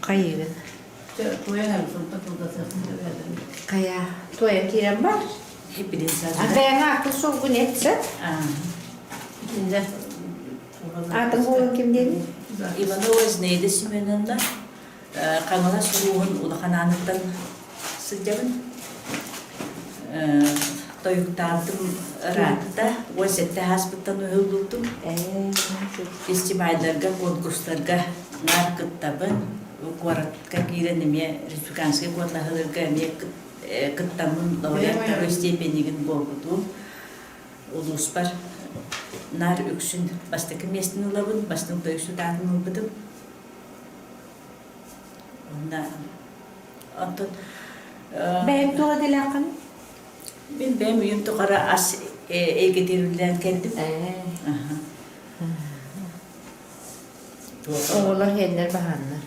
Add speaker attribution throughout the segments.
Speaker 1: Хайыгын? Хайа, туойан киирэн бар. Бэйэҥ ааккын суолгун этсэ. Аатыҥ уолун ким диэний?
Speaker 2: Иванова Зинаида Семеновна Хаҥалас улууһун Улахан Ааныттан сылдьабын. Тойуктаабытым ыраатта, 17 ааспыттан уһуллубутум. Фестивальдарга, конкурстарга наар кыттабын. Куоратка киирэн эмиэ республиканскай куоталаһыыларга эмиэ кыттаммын лауреат второй степенигин буолбутум. Улууспар наар үксүн бастакы миэстэни ылабын, бастыҥ тойуксут аатын ылбытым. Уонна онтон
Speaker 1: Бэйэҥ туох идэлээххиний?
Speaker 2: Мин бэйэм үйэм тухары ас эйгэтигэр үлэлээн кэллим.
Speaker 1: Оҕолор иһэннэр баһааннар.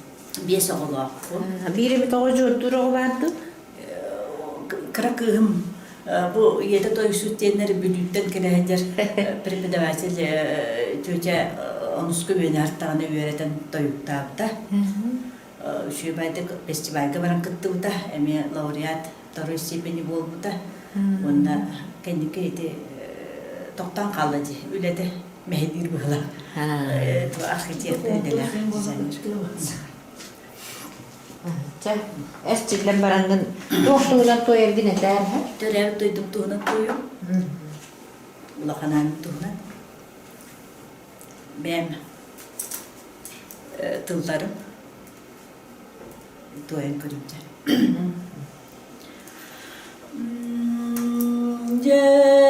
Speaker 2: Биэс оҕолоохпун.
Speaker 1: Биир эмит оҕо дьуордуур оҕо баар дуу?
Speaker 2: Кыра кыыһым бу ийэтэ тойуксут диэннэр Бүлүүттэн кэлэ сылдьар преподаватель тетя онуска үөнэ артаҕына үөрэтэн тойуктаабыта. Үчүгэйдик фестивальга баран кыттыбыта, эмиэ лауреат второй степени буолбута. Уонна кэнники ити тохтоон хаалла дии, үлэтэ мэһэйдиир быһыылаах. Архитектор идэлээх дизайнер.
Speaker 1: Чэ, эрчиллэн бараҥҥын туох туһунан туойаргын этээр һэ?
Speaker 2: Төрөөбүт дойдум туһунан туойум. Улахан аанын туһунан. Бэйэм тылларым туойан көрүм дьэ. Дьаһан.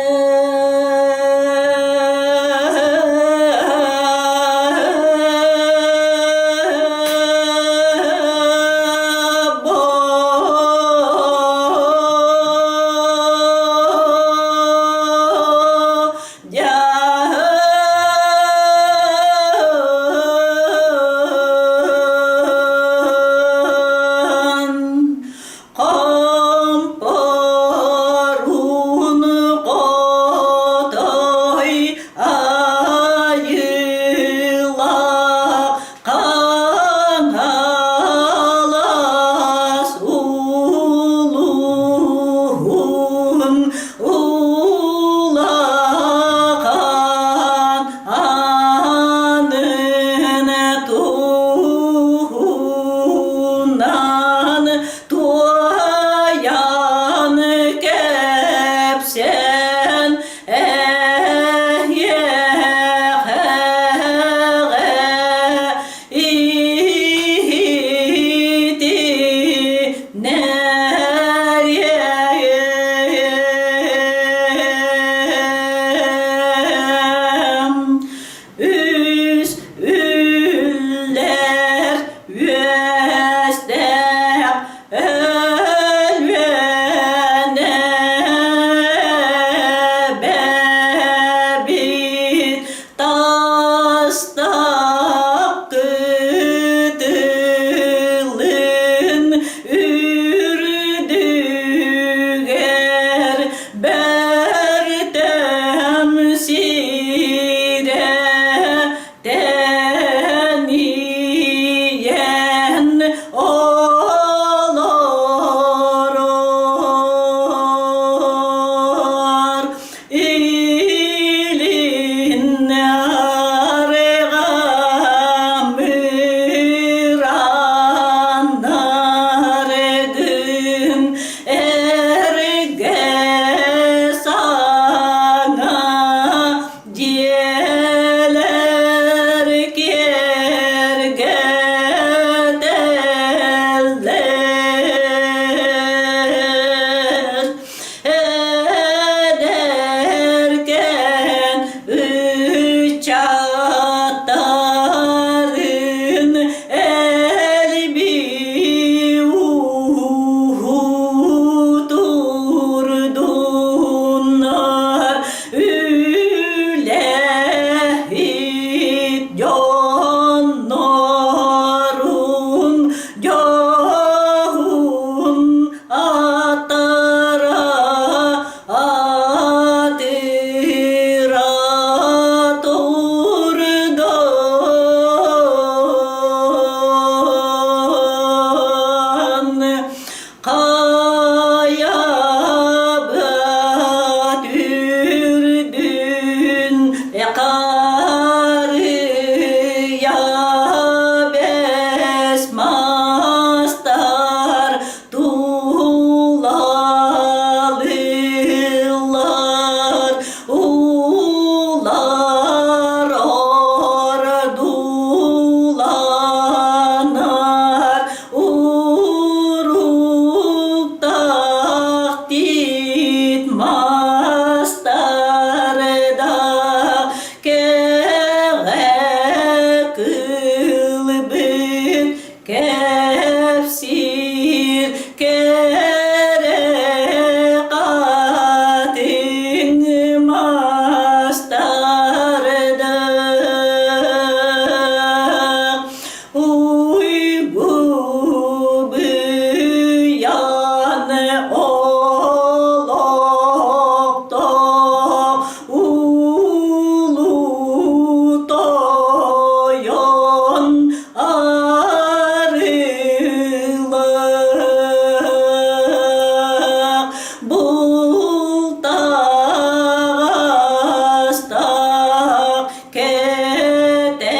Speaker 2: Кэпсиир кэрэ хатыҥ мастардаах уйгу быйан олохтоох улуу тойон арыылаах бултаҕастаах кэтэмэ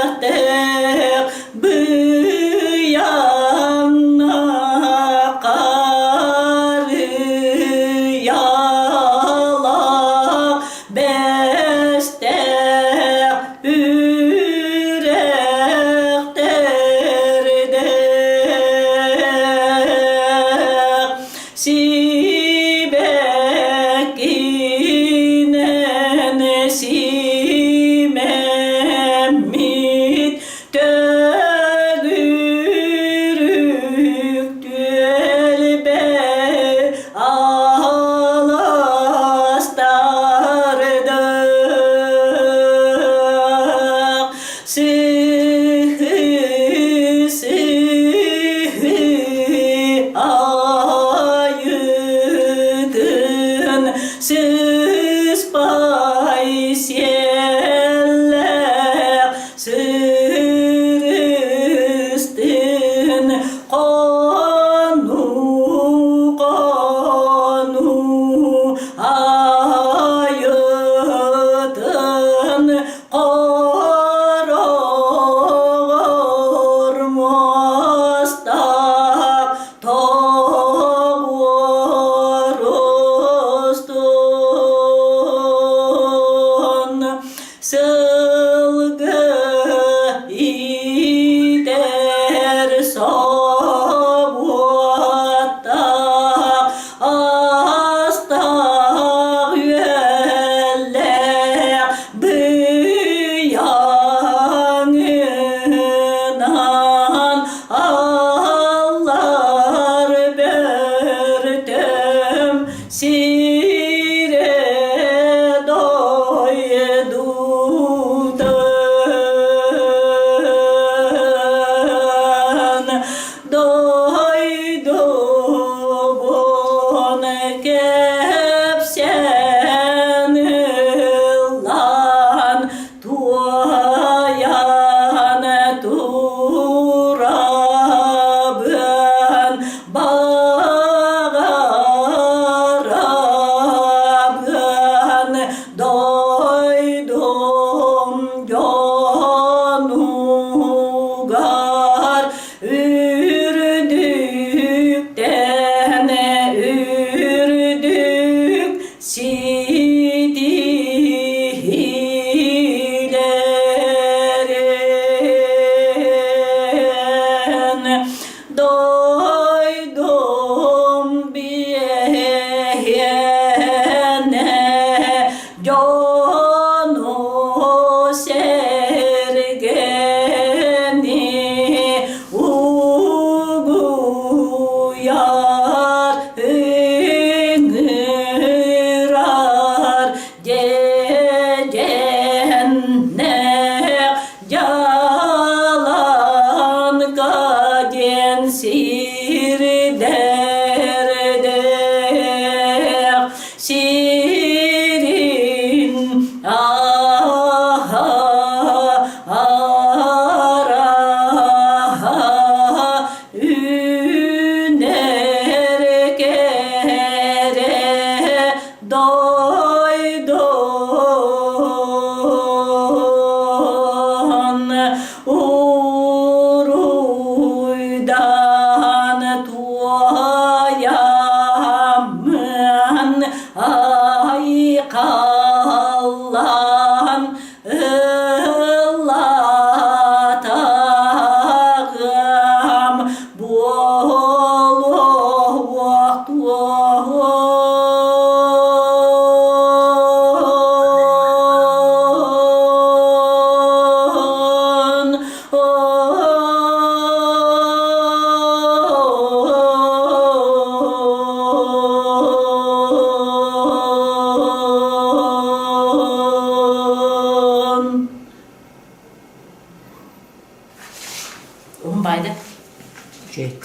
Speaker 2: үрэхтээх быйаҥна харыйалаах бэстээх үрэхтэрдээх сибэккинэн симэммит төгүрүк түөлбэ аластардаах сыһы сыһы айытын сыспай сиэллээх Сырыстын хону хону айытын хоротун. Уһун баайда.
Speaker 1: Үчүгэй.